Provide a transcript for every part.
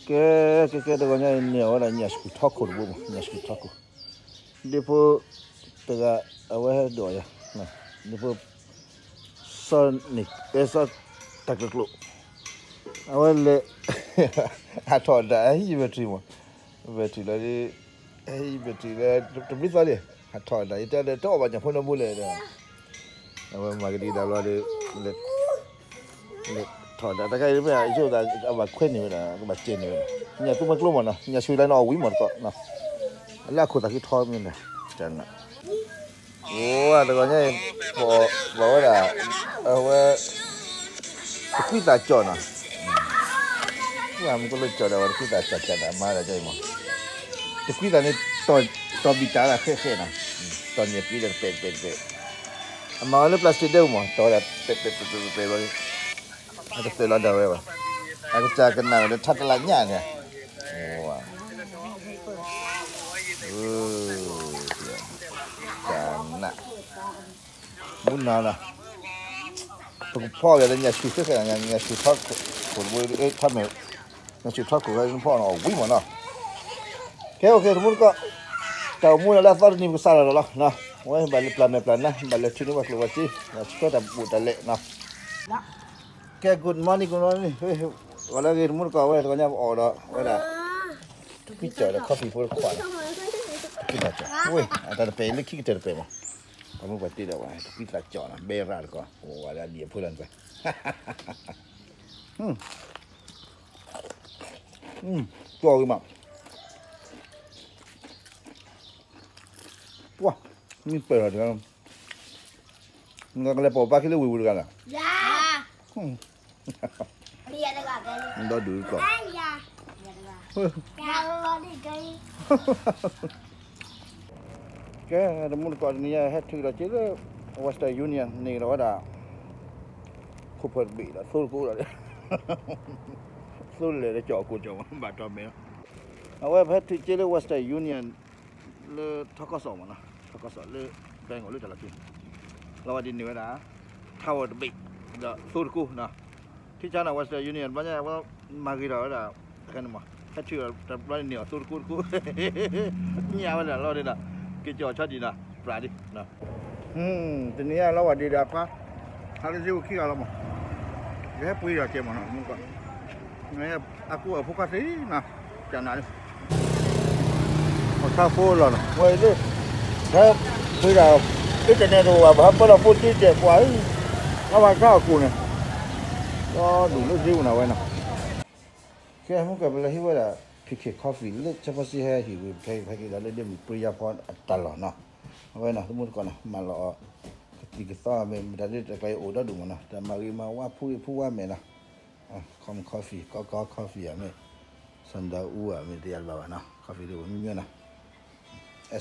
ကဲ ကဲ ကဲ တဂီၤညါအံၤန့ၣ် အဝဲဒၣ်ညၣ်ဆူၣ်ထီခိၣ်တဘိမး ညၣ်ဆူၣ်ထီခိၣ်, ဒ့ဖိတဂၤ အဝဲဟဲဒိးယၤ, ဒ့ဖိ စီၤန့ၣ် အဲ စီၤတၢ်ကျိၤကျိၤ, အဝဲလဲၤ အထီၣ်ဒၣ် ဟံးယဘဲထံမး, ဘဲထံလီၤဒီး ဟံးယဘဲထံလၢ တဘျုးသီလံ, အထီၣ်ဒၣ် ယတဲဒီး တအီၣ်ဘၣ်ညၣ်ဖိနီတဘိလဲၣ်ဒီး အဝဲမၤကဒံကဒါဘျီဒီး လဲၤထီၣ်ဒၣ် တခါအံၤမ့ၢ် ယဆိကမိၣ်သး အဘၣ်ခွဲန့ၢ်ဝဲဒၣ် ကဘၣ်စဲန့ၢ်ဝဲဒၣ်, ညၣ်သူမွဲကျိမးနီၤ ညၣ်ဆူၣ်လၢနအီၣ်ဝံၤမးတကိး, လၢအခိၣ်သးက့ထီမ့ၢ်န့ၣ်, ကနၣ်, အိၣ် တဂီၤညါအံၤ ပဘၣ်ဝဲဒၣ် အဝဲ တကွံသးကၠီၣ်နီၤ, မ့ၢ်ကလၢကၠီၣ်ဒီး အဝဲတကွံသးကၠီၣ်ကၠီၣ်ဒီး မၤဒၣ်ကၠီၣ်အံၤမး, တကွံသးန့ၣ် တီၢ်ဘံၣ်တၢ်ဒၣ်ဃဲဃဲနီၤ, တီၢ်ညၣ်ပံၤဒီးတပဲာ်တပဲာ်တပဲာ်, အမၤဝဲလၢ plastic ဒဲးမး တီၢ်ဝဲဒၣ် ပဲာ်ပဲာ်ပဲာ်ပဲာ်ပဲာ်လီၤ, အတပဲာ်လီၤဒၣ်ဝဲဘၣ်, အကစၢ်ကနၣ်ဝဲလၢထးတလးညၣ်န့ၣ်, တၢ်နး မူနၤလီၤ, ပကဖီၣ်က့ၤလၢညၣ်ဆူၣ်ဃဲဃဲ ညၣ်ဆူၣ်ထီခိၣ်တဘိ ထီမဲာ်, ညၣ်ဆူၣ်ထီခိၣ်ဃဲဖီၣ်နီၤ အီၣ်ဝံၤမးနီၤ, ကဲ အိၣ်ခ့ တမူတကိး, တၢ်အိၣ်မူလၢအသီတနံၤပကစးထီၣ်လီၤလီၤ, ဝဲဘၣ်လဲၤပျၢ်မဲာ်ပျၢ်နါ ဘၣ်လဲၤထုးန့ၢ်ပှၤကျိၣ်ပှၤစ့, ဆှၢတၢ်ဘူၣ်တၢ်လဲၣ်နီၤ, ကဲ good morning good morning, ဂီၤလၢအဂ့ၤ တမူတကိး အဝဲတဂီၤညါပအီၣ်ဒီး ဝဲဒၣ် ကွံကၠီၣ်ဒီး coffee ဖိတခွးနီၤ, ကွံကၠီၣ်, ဝဲ အတၢ်တပဲာ်လၢခံကတၢၢ်တပဲာ်မး, ပှၤမုၢ်ပှၤတ့ဒီးဝဲ တကွံသးကၠီၣ်နီၤ ဘဲရၣ်တကိး ဝဲဒၣ်ဒ်အဖိလၢနကွၢ်, ကၠီၣ်ဂ့ၤမး, ပှၤ မ့ၢ်ပၢၢ်ထီၣ်တဂၤ, နကလဲၤပိာ်ပၢ်ခံလၢဝ့ၢ်ဝူၤတဂၤလီၤ, ဒီဒူၣ်ကီၢ်, ကဲ တမူတကိးတနံၤညါ ဟဲထုးဒီးက့ၤလၢ Western Union န့ၣ်ဒီးဝဲဒၣ် ခိၣ်ဖၢၣ်တဘ့ၣ်ဒီး သိတကိးဒီး သိလဲၤဒီးကၠီၣ်ကိၣ်ကၠီၣ်မး ဘၣ်တီၢ်မဲာ်လီၤ, အဝဲပဟဲထုးက့ၤလၢ Western Union လၢထီကီၢ်စီၣ်မးနီၤ ထီကီၢ်စီၣ်လၢ Bangalore လၢတၢ်လီၢ်ခံ လီၤဝဲဒ်န့ၣ်ဝဲဒၣ် ထးဝဲတဘ့ၣ် ဒီးသိတကိးနီၤ, ထံဆါနီၤ Western Union ဘျီညါ အဝဲမၤဂ့ၤထီၣ်ဝဲဒၣ် တခါန့ၣ်မး ဟဲထုးဒီးတဘျီန့ၣ်န့ၢ်အီၤသိတကိးတကိး ညၣ်ဝဲဒၣ်လီၤဒ်နီၤ, က့ၤကၠီၣ်ဆီဒံးနီၤ ပြးဒံးနီၤ, တနံၤညါလီၤဝဲဒ်ဒီးအပၢ် ဟးလၢစ့ဝဲခံဂၤလီၤမး, ယဟဲပှ့ၤဒီးကဲမးနီၤ မုၢ်ကီၢ် အကူအဖိခွါသ့နီၤ, ကနၣ်လံ ပှၤထါဖိလီၤနီၤ ဝဲလၢ ဟဲပှ့ၤဒၣ် internet တအိၣ်ဘၣ် ပှၤဟဲပၢလီၤဖိတ့တဲာ်ပှၤဧၢ, အဝဲထါအကူန့ၣ် ဒီဒူၣ်လၢစ့ဝဲနီၤဝဲနီၤ, ကဲမုၢ်ကီၢ်ပလဲၤဟံးဝဲဒၣ် P K Coffee လၢ Chapasi ဟဲဟံးဝံၤ ပဟဲက့ၤဒီးလၢဒ့မုၣ်ပြံယါဖီအတၢ်လီၢ်နီၤ, အဝဲနီၤ တမူတကိးနီၤ မၤလီၤအီၤ ကသံၣ်ကသီမ့ၢ် မတၤဒ်တၢ်ကျါအံၤအိၣ်ဒီဒူၣ်မးနီၤ တၢ်မၤဂ့ၤမၤဝါဖူဂ့ၤဖူဝါမဲာ်နီၤ Common Coffee ကီကီ Coffee ဧါမ့ၢ် Sandalwood ဧါမ့ၢ် တယၤတဘၣ်ဘၣ်နီၤ Coffee ဒ်အိၣ်မ့ၢ်မ့ၢ်နီၤ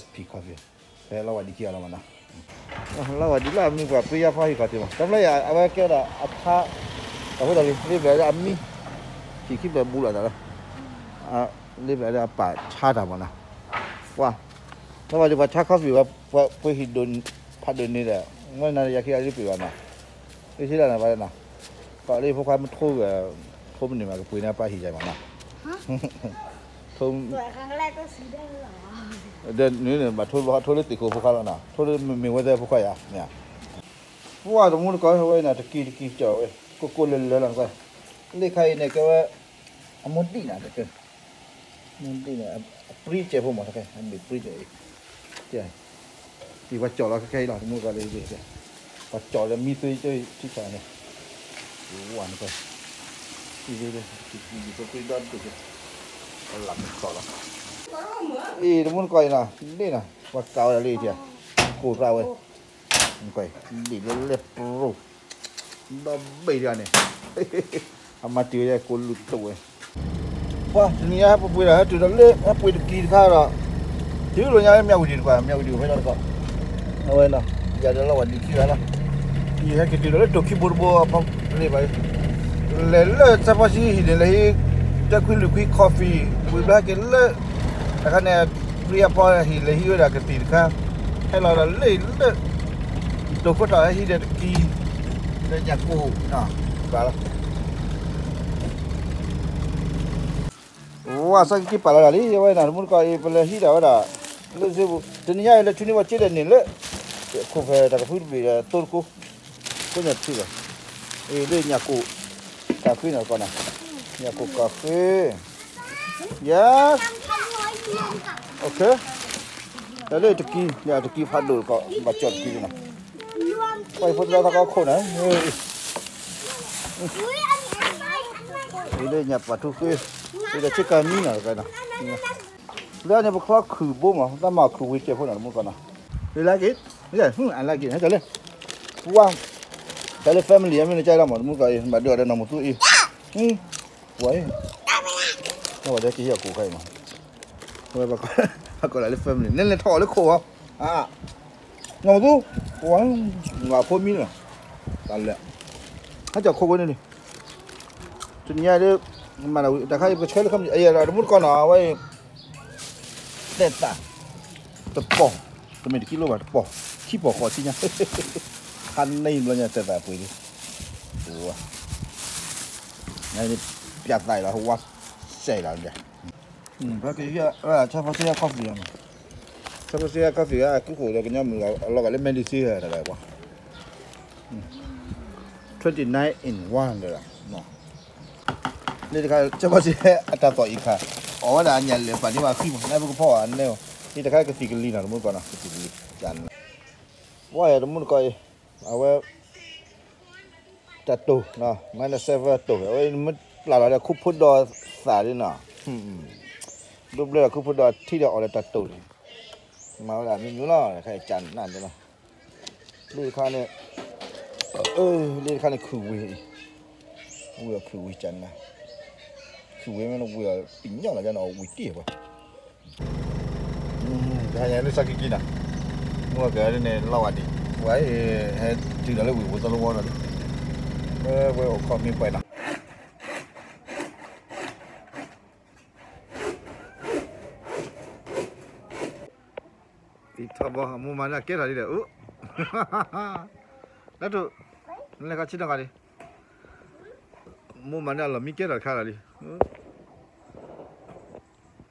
S P Coffee ဖဲလီၤဝဲဒ်ခံဂၤလီၤမးနီၤ လီၤဝဲဒ်လၢအမံၤပှၤပြံယါဖီဟံၣ်ခီၣ်ထံးမး တၢ်ဖျါယၤ အဝဲကဲဝဲဒၣ်အထါ အဃိဒီးလံ လ့ဘျၢၣ်လၢအမံ ဟံၣ်ခံဖျၢၣ်ဘူးလိာ်သးလီၤ လ့ဘျၢၣ်လၢအပာ်ဆါတၢ်မးနီၤ ပှၤ လီၤဝဲဒ်ပှၤဆါ coffee ဝဲ ပှၤပှ့ၤဟံၣ်ဒိၣ်ဖးဒိၣ်န့ၣ်ဒီး မ့ၢ်နၤယၤခံဂၤလံပှ့ၤဘၣ်နီၤ လၢဆံလၢနၤဘၣ်နီၤ ကီးလၢဖိခွါမထိ ထိမနုၤမးကပှ့ၤန့ၢ်ပၢ်ဟံၣ်ယၤမးနီၤ ထိ ဒီးနုၤန့ၣ် ဘၣ်ထိဘၣ်ထိလၢသ့ၣ်ခိၣ်ဖိခွါလီၤနီၤ ထိလၢမ့ၢ်ဝဲသ့ၣ်ဖိခွါယၤ မ့ၢ်ဧါ ပှၤတမူတကိးဝဲန့ၣ် တကံတကံကၠီၣ်ဝဲ ကိၢ်ကိၢ်လၢလၢလီၤနကွၢ် လ့ၣ်ခါအံၤန့ၣ် ကဲဝဲ အမိၢ်ဒံၣ်နၤတကဲ မိၢ်ဒံၣ်န့ၣ် အပြံကဲဖိမးတကဲ အမ့ၢ်ပြံကဲအံၤ ကဲ အံၤပှၤကၠီၣ်လီၤခဲခဲအံၤလီၤ တမူတကိးလၢယကဲ ပှၤကၠီၣ်လၢမံသွ့ကၠီၣ်ထံဆၣ်န့ၣ် ဝါနကွၢ် အံၤ ယံၤဖိပြံဒီတကဲ အလၢ်မ့ၢ်ကီၣ်လီၤ အံၤတမူတကိးအံၤနီၤ လ့ၣ်နီၤ ပှၤကးဝဲဒၣ်လၢအံၤထံ ကိၢ်သၣ်ဝဲ နကွၢ် ဒ်လၢလဲၣ်ပရိ ဒီဘ့ၣ်တဂၤန့ၣ် အမၤတ့ၢ်ဝဲယဲကိးလူၤတိာ်ဝဲ ပှၤတနံၤညါဟဲပပှ့ၤဒီး ဟဲတုၤဒီးလၢ ဟဲပှ့ၤတကံတခါဒီး တုၤလီၤညါလၢမၠၣ်ဝတံၣ်တကွၢ် မၠၣ်ဝတံၣ်အိၣ်ဖဲလီၤတကီၢ် အဝဲနီၤ ယၤဒီးလီၤဝဲဒ်ခံဂၤလီၤ ယဟဲက့ၤတုၤဒီးလၢတိာ်ခံဘိတဘိအဖီလ့ၣ်ဘၣ် လဲၤလၢ စၢဖီဆံဟံၣ်န့ၣ် လဲၤဟံး တခွံလွံၢ်ခွံ coffee ဝံၤဘျီဟဲက့ၤလၢ တခါန့ၣ် ပြံအဖီဟံၣ် လဲၤဟံးဝဲဒၣ်ကသံၣ်တခါ ဟဲလီၤဒီးလၢလၢ တိာ်ခိၣ်ထီၣ်ဟဲဟံးဒီးတကံ ဒီးညၣ်ကိၢ် ဘၣ်လီၤ ပှၤ ပှၤစီၤကံကံပာ်လီၤဒၣ်လံ အဝဲန့ၣ် တမူတကိးအံၤ ပလဲၤဟံးဒၣ်ဝဲဒၣ် လၢစ့ပူၤ တနံၤညါအံၤလၢ ထုးန့ၢ်ပှၤစ့ဒီးန့ၣ်လၢ ခိၣ်ဖဲတၢ်ကဖုတဘ့ၣ်ဒီးသိတကိး ကိးညါတထံၣ်ဘၣ် အံၤလၢညၣ်ကိၣ် ကးဃ့န့ၣ်ကီးနၤ ညၣ်ကိၣ်ကးဃ့ ယါ တၢ်လၢတကံ တကံဖးဒိၣ်ကီး ဘၣ်ကၠီၣ်တကံန့ၣ် ပှၤဖိသၣ်သးကီခိၣ်န့ၣ် အံၤလၢညၣ်ပာ်ထူဃ့ အံၤဒီးဆ့ကၤမံနီၤတကဲနီၤ လၢန့ၣ်ပချီခုၣ်ဘိမး တၢ်မၤခုၣ်ဝံၤကဲဖိနီၤ တမူတကိးနီၤ လၢလၢက့ၤ လၢ I like it တၢ်လၢ ဝါ တၢ်လၢ family အမ့ၢ်နကၢ်လီၤမး တမူတကိးအံၤ ဘၣ်ဒိးဒီးနီၢ်မူသူအံၤ ဝါအံၤ ဝဲဒၣ်ကဟံးအကိၣ်ခါအံၤမး ဝဲ ပကိးလၢ family နဲလဲၤထီၣ်အီၤလၢခိၣ်ဝဲ နီၢ်မူသူ ဝါ ဝါဖိမံလီၤ တၢ်လၢ ဟဲကၠီၣ်ခိၣ်ဝဲန့ၣ်န့ၣ် တနံၤညါဒ် မၤတၢ်ဝံၤ တၢ်ခါအံၤပကဆှၢလၢ family အံၤဒီးတမူတကိးနီၤ အဝဲအံၤ တဲာ်သး တပီၢ် တမ့ၢ်တကံလိဘၣ် တပီၢ် ခံပီၢ်ဃီဆံညါ ခါန့ၣ်ဘျီညါတဲာ်သးပှ့ၤလံ ဝါ ပြသးလီၤ ဝါစဲးလီၤ ဖဲကယဲၢ် ဆၣ်ဖိစ့ယါ coffee လီၤ ဆၣ်ဖိစ့ယါ coffee အကူခိၣ်ဒီးကညီမုၢ်အလီၤဂာ်လၢ medicine တဂၤပှၤ twenty nine in one လၢ လၢတခါ ဆၣ်ဖိစ့ယါ အတၢ်သီၣ်အံၤခါ အီၣ်ဝဲဒၣ်အညၣ်လဲၤပာ်န့ၢ်ဝဲအဃံမး နၢ်ပကဖီၣ်အီၤန့ၣ် လၢတခါကသံၣ်ကလံၤနီၤ တမူတကိးနီၤ ကသံၣ်ကလံၤ ဝါယၤတမူတကိးအံၤ အဝဲ တၢ်တိၢ်နီၤ minus seven တိၢ် အဝဲမ့ၢ်ပျၢ်လီၤဒီးခူဖိဒီသၣ်ဒ်နီၤ ဒိးဘျၢဒီးခူဖိဒီထံဒီးအီၣ်ဒီးတၢ်တိၢ်န့ၣ် မၤဝဲဒၣ်မ့ၢ်မ့ၢ်လီၤ ခဲအံၤကၢ်နးဒ်လီၤ လ့တခါန့ၣ် လ့တခါန့ၣ်ခုၣ်ဝ့ၤအံၤ ဝ့ၤအီၤခုၣ်ဝ့ၤကၢ်နး ခုၣ်ဝ့ၤမ့ၢ်ဝ့ၤအီၤပညိၣ်လီၤကၢ်နး အီၣ်ဝံၤတ့ၢ်ပှၤ တဟါညါလၢစီၤကံကံနီၤ မုၢ်အကဲန့ၣ်လီၤဝဲဒံး ဝဲ ဟဲတုၤဒီးလၢဝ့ၤဝဲသလဝီနီၤ ဝဲ ဝဲအိၣ်ခိးမ့ၢ်ပှဲၤနီၤ သံထီဘီ အမိၢ်မၤန့ၢ်အကဲထီၣ်လံဒီး အိၣ် ဒၣ်ထူၣ် နလဲၤခီဆ့ၣ်နီၤဂၤလံ မိၢ်မၤန့ၢ်အလီၢ်မံကဲထီၣ်တခါလီၤလံ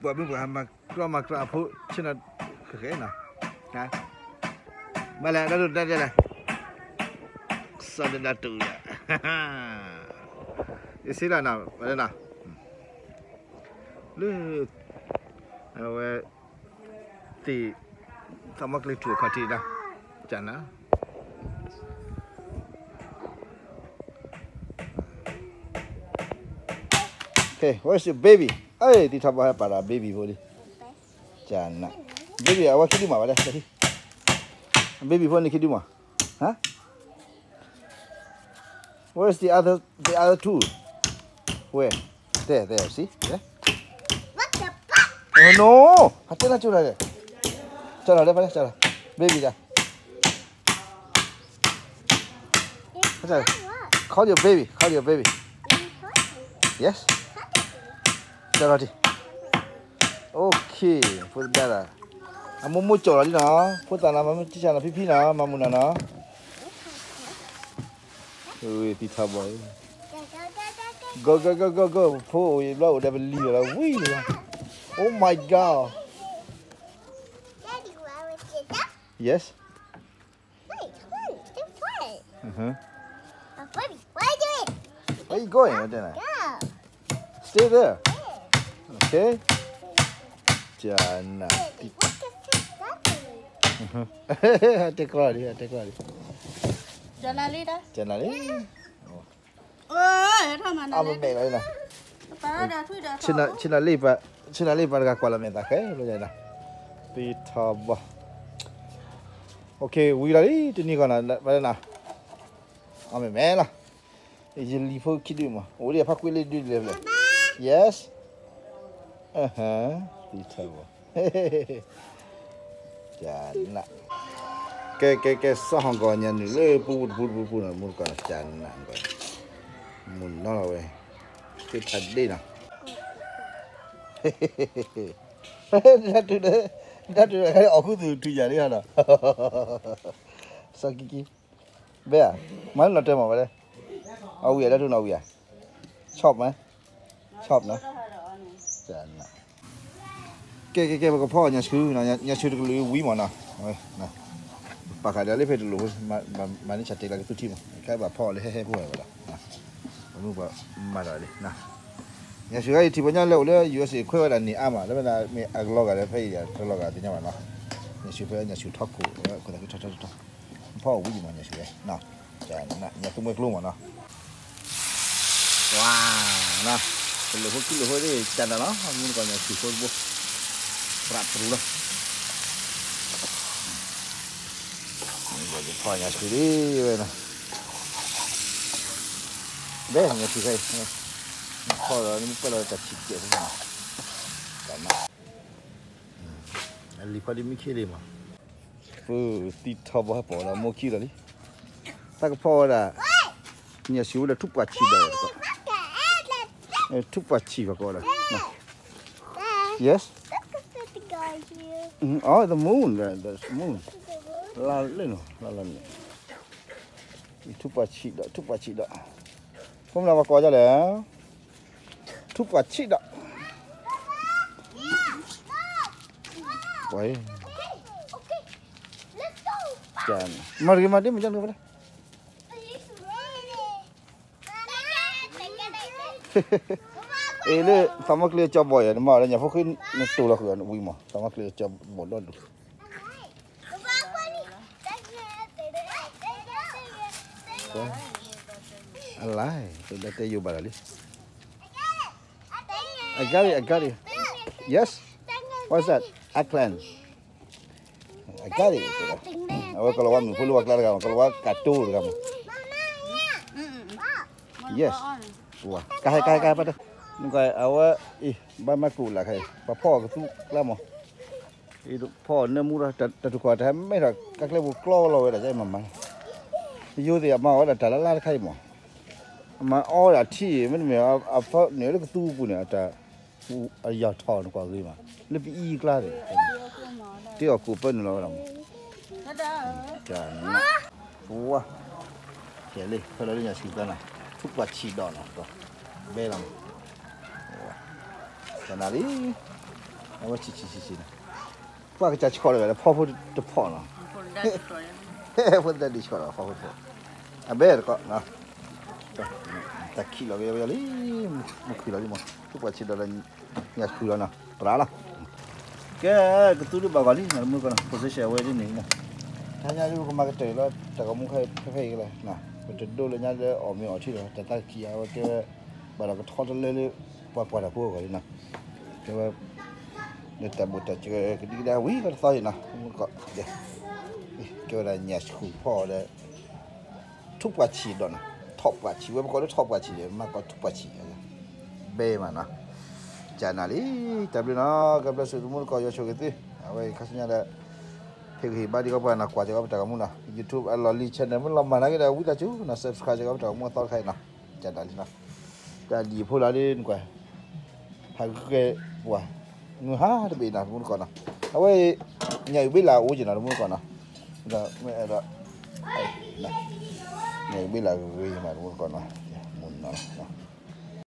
ပှၤမုၢ်ပှၤဟးမၤကြၢးမၤကြၢးအဖိဆ့ၣ်နီၤ ဃဲဃဲနီၤ မၤလဲၣ် ဒၣ်ထူၣ်ဒၣ်လဲၣ် စီၤဒၣ်ထူၣ်လၢ ယစ့လီၤနီၤ ပှၤလၢနီၤ လၢ အဝဲ သ့ၣ် သးမီကျ့ထူၣ်အခီၣ်ထံးနီၤ ကၢ်နး Hey, where's your baby? သံထီဘီဟဲပာ်ဒီး baby ဖိလံ ကၢ်နး baby အဝဲခံဒုမးဝဲလဲၣ် baby ဖိန့ၣ်ခံဒုမး ဟါ Where's the other the other two? Where? There, there, see? There? Oh no! ဟးတဲနၤကၠိလီၤလဲၣ် ကၠီလီၤလဲၣ် ဖဲလဲၣ် ကၠီလီၤ baby ဒၣ် Call your baby, call your baby. Yes? ကၠီလီၤတံၢ် Okay, ဖိသဒါလီၤ အမိၢ်မိၢ်ကၠီလီၤလံနီၤ ဖိသၣ်နီၤ မၤမုၢ်တံၢ်ဆၣ်နီၤ ဖံဖံနီၤ မၤမုာ်နီၤနီၤ ဝံသံထီဘီ Go, go, go, go, go. ဖိအိၣ်အံၤဘျီအိၣ်ဒီးပလံၤလီၤ ဝံၤလီၤ Oh my God. Yes. Uh-huh. Where you going? Stay there. Okay. ကၢ်နး တဲကျီလံ တဲကျီလံ ကၢ်နးလံ အမဲာ်လီၤ ဆ့နၤလ့ပၤ ဆ့နၤလ့ပၤတဂၤကွၢ်လီၤမဲာ်သးဃဲလီၤ သံထီဘီ Okay ဝံၤလီၤလံ တနံၤဃီနီၤ ပှၤလၢနီၤ အမဲာ်မဲာ်လီၤ ယလံၤဖိခံဒုမး အိၣ်ဒံးဖးကွံာ်လၢဒုလဲၣ်ဖျဲၣ် Yes သံထီဘီ ကၢ်နး ကဲ ကဲ ကဲ စးဟီၣ်ကီၢ်ညါနုာ်လၢပူပူတပူတပူပူနီၤ မူတကီၢ်နီၤ ကၢ်နးကီၢ် မုၢ်နီၤလီၤဝဲ သ့ၣ်ဖးဒ့နီၤ ဒၣ်တုၤဒီး ဒၣ်တုၤဒီး အီၣ်ခူသူၣ်တုၤယၤလံဟီနီၤ စီၤကံကံ ဘဲဧါ မၤလၢနီၤတၢ်မၤဝဲလဲၣ် အဝံၤဧါ ဒၣ်တုၤနီၤဝံၤဧါ Chop မး Chop နီၤ ကဲ ကဲ ကဲ ပကဖီၣ်ညၣ်ဆူၣ်, ညၣ်ဆူၣ်တကလုာ်ဝံၤမးနီၤ, ပာ်ဃာ်ဒီးလၢဖဲတလိၣ်, မၤန့ၢ်ဆၣ်တဲလၢကသူထံမး, ခဲဘၣ်ဖီၣ်လၢဟဲဟဲဖိဝဲဘၣ်ဒီး, ပမုၢ်ပှၢ်မၤဒီးလံ, ညၣ်ဆူၣ်ဂၤအံၤထံၣ်ပှၤညါလၢအိၣ်လၢ ယူအက်စ့ ခွဲးဝဲဒၣ်န့ၢ်အါမး, လၢမ့ၢ်အကလီၤဂာ်ဒီးဖဲအံၤဒီး တလီၤဂာ်သ့ၣ်ညါဘၣ်နီၤ, ညၣ်ဆူၣ်ဖဲညၣ်ဆူၣ်ထီခိၣ်, ခိၣ်သးခုထီထီထီထီ, ဖီၣ်ဝံၤမးညၣ်ဆူၣ်ဂၤ, ညၣ်သူမှဲကျိမးနီၤ ဝါ, တလိၣ်ဖိခံလိၣ်ဖိဒ်ကၢ်နၤလီၤ, မုၢ်ကီၢ်ညၣ်ဆူၣ်ဖိတဘိ, ပြးတရူလီၤ, ဖီၣ်ညၣ်ဆူၣ်ဒ်ဝဲနီၤ, ဘဲညၣ်ဆူၣ်ခဲအံၤ, ဖီၣ်ဒီးနမ့ၢ်ပၢၢ်လီၤတၢ်ဆံးကဲးဖိနီၤ, အလံၤဖီဒ်မ့ၢ်ခ့လံမး, ပသံထီဘိဟဲပိာ်ဒီးမိၢ်ခံလီၤလံ, တၢ်ကဖီၣ်ဝဲဒၣ်, ညၣ်ဆူၣ်ဝဲဒၣ်ထူပှာ်ဆံးဒီး, ထူပှာ်ဆံးဘၣ်ကိးဒီး, yes, oh the moon, the moon, လါလၢနီၤ, လါလၢန့ၣ်, ထူပှာ်ဆံးဒီး ထူပှာ်ဆံးဒီး, ဖိမုၣ်လၢပှၤကိးဒ်လဲၣ်, ထူပှာ်ဆံးဒီး, ပှၤ, မၤတဂ့ၤမၤဒ်မ့ၢ်ကန့ၣ်ဖဲလဲၣ် အ့ လၢသးမါကျ့အကၠီဘီၣ်ယၤ နမၤအီၤလၢညၣ်ဖိဃ့နတိၤလီၤဃုာ်ဝံၤမး သးမါကျ့အကၠီဘီၣ်ဒီဒူၣ် အလါ, တၢ်တဲယိာ်ဘၣ်လီၤလံ. I got it, I got it. Yes. What's that? Eggplant. I got it. အဝဲကလီၤဝါမုၣ်ဖိလၢဝဲကျါတဂၤမး ကလီၤဝါကးတိၤတဂၤမး Yes. ကဟဲကဟဲကဟဲပတၢ် နကွၢ်အဝဲအံၤ ဘၣ်မၤကူၣ်လၢ်ခဲအံၤ ပှၤဖီၣ်အီၤကသူကျါမး ဖီၣ်အီၤနၢမူဒီး တၢ်တခွါတဟဲမ့ၢ်ထီၣ် ကကျဲပူၤကျီလီၤဝဲဒၣ် ကဲမၤမၤ ယိၤသ့ၣ်အမၤဝဲဒၣ်တၢ်လၢ်လၢ်တခါအံၤမး အမၤအီဝဲဒၣ်ထံအံၤ မ့တမ့ၢ်အဖီၣ်န့ၣ်လၢကသူပူၤန့ၣ် အတၢ် အယီၤထီၣ်နကွၢ်ဂ့ၤမး လၢပအံၤကျါသ့ၣ် တ့အီၣ်ကူၣ်ပၢနုာ်လီၤဝဲဒၣ်မး ဝါ ကဲလံ ဖဲလီၤလၢညါဆံးကျါနၤ ထူပှၤဆံးဒီးနီၤ ဘဲလီၤမး ကနၤလံ အဝဲဆံးဆံးဆံးဆံးနီၤ ပှၤကစၢ်ဆှီးတဂၤလၢဖီဖိတဖီၣ်နီၤ ဖိသဒၢဒံးဆှီးဒီးဖီဖိတဖီၣ် အဘဲတကိးနီၤ တၢ်ခံးလီၤကယီကယီလံ မုၢ်ခွံလီၤလံမး ထူပှၤဆံးဒီးလၢညါဆံးလီၤနီၤ ပြးလီၤ ကဲ ကသူဒုးဘၣ်ဂီၤလံ မုၢ်ကီၢ်နီၤ position အဝဲဒ်န့ၣ်နီၤ တဟါညါဒ်ပကမၤကတၢၢ်လၢ တၢ်ဂီၤမူခဲဖဲဖဲအံၤကလဲၣ် ပတဒိလၢညါလၢအီၣ်မ့ၤအီထံလီၤ တၢ်သၣ်ခံးအဝဲကဲဝဲ ဘၣ်ဒီးကထီတလၢလၢ ပှၤကွၢ်တၢ်ဖိအဂီၢ်လံနီၤ ကဲဝဲ လၢတၢ်ဘိၣ်တၢ်စၢၤကဒံကဒါဝံၤလီၤတသီအံၤနီၤ မုၢ်ကီၢ် ကဲဝဲဒၣ်ညၣ်ဆူၣ်ဖီၣ်ဒီး ထူပှၤဆံးဒီးနီၤ ထီၣ်ပှၤဆံး ဝဲပကိးလၢထီၣ်ပှၤဆံးဒီး မ့ၢ်ကိးထူပှၤဆံး ဘဲမးနီၤ ကနၤလံ တၢ်ဘျုးနီၤ ကဘျၢၣ်စူၣ်သမူတကိး ယွၤဆိၣ်ဂ့ၤသု အဝဲအံၤခါဆူညါဒီး ဟ့ၣ်ဂံၢ်ဟ့ၣ်ဘါဒံးကီးပှၤနီၤ ကွၢ်စၢၤကီးပတၢ်ဂီၤမူနီၤ YouTube အလီၢ်လံၤ channel မ့ၢ်လီၤမၢ်နာ်က့ဒီး ဝံသးစူၤနီၤ subscribe စၢၤကီးပတၢ်ဂီၤမူအသီတခါအံၤနီၤ ကနၤလံနီၤ တၢ်လံၤဖိလၢဒ်နကွၢ် ဟးဂူာ်ကဲပှၤ မုၢ်ဟါတဘ့ၣ်နီၤ တမူတကိးနီၤ အဝဲ ညၣ်အုၣ်ဘ့လးအိၣ်က့ၤနီၤ တမူတကိးနီၤ ဒီးမ့ၢ်အဲၣ်ဒိး ညၣ်အုၣ်ဘ့လးဂ့ၤမး တမူတကိးနီၤ မုၢ်နီၤလီၤ